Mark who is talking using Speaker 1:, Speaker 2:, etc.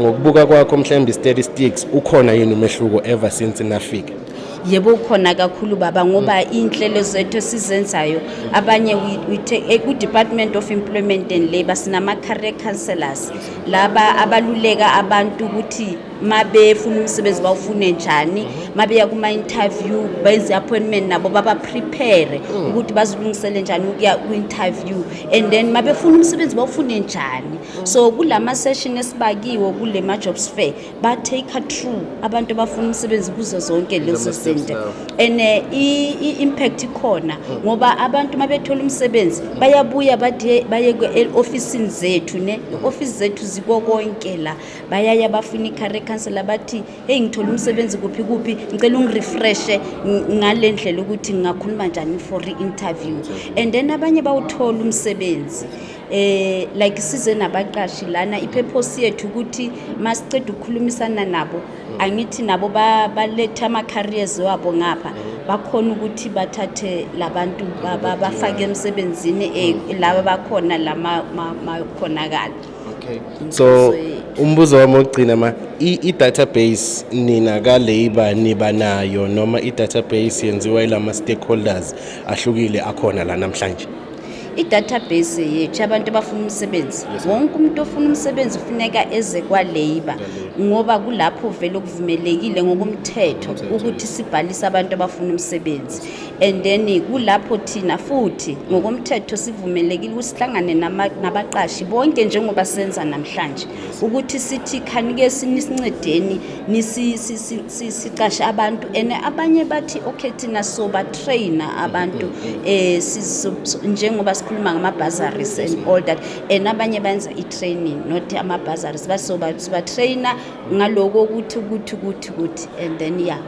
Speaker 1: Ngokubuka kwakho, mhlawumbe statistics, ukhona yini umehluko ever since nafika?
Speaker 2: Yebo, ukhona kakhulu, baba, ngoba iy'nhlelo zethu esizenzayo, abanye ku-Department of Employment and Labour sinama-career counselors, laba abaluleka abantu ukuthi ma befuna umsebenzi bawufune njani, ma beya kuma-interview benze i-appointment nabo, baba-prepare ukuthi bazilungisele njani ukuya ku-interview, and then ma befuna umsebenzi bawufune njani. So kulama session esibakiwe kule ma-jobs fair, ba-take through abantu abafuna umsebenzi kuzo zonke lezo
Speaker 1: steps
Speaker 2: zinto.
Speaker 1: Lawo.
Speaker 2: And i-impact ikhona, ngoba abantu uma bethola umsebenzi bayabuya bathi baye e-ofisini zethu, ne ofisi zethu ziko konke la bayaya, bafuna i-career counselor, bathi, "Hey, ngithola umsebenzi kuphi kuphi, ngicela ungirefreshe ngale ndlela ukuthi ngingakhuluma njani for i-interview." And then abanye bawuthola umsebenzi. Like size nabaqashi lana, i-purpose yethu ukuthi masiceda ukukhulumisana nabo, angithi nabo baletha ama-careers wabo ngapha, bakhona ukuthi bathathe labantu bafake emsebenzini, laba bakhona lama makhonakala.
Speaker 1: Okay, so umbuzo wami wokugcina, ma i-database nina ka-labor niba nayo, noma i-database yenziwa yilama stakeholders ahlukile akhona la namhlanje?
Speaker 2: I-database yethu abantu abafuna umsebenzi, wonke umuntu ofuna umsebenzi ufuneka eze kwa-labour, ngoba kulapho vele okuvumelekile ngokomthetho ukuthi sibhalise abantu abafuna umsebenzi. And then kulapho thina futhi ngokomthetho sivumelekile ukuthi sihlangane nabaqashi bonke, njengoba senza namhlanje, ukuthi sithi, "Khanike sinisincedeni sicashe abantu." And abanye bathi, "Okay, thina soba-traina abantu," njengoba sikhuluma ngama-bursaries and all that. And abanye benza i-training, not ama-bursaries, basoba siba-traina ngaloko ukuthi and then yeah.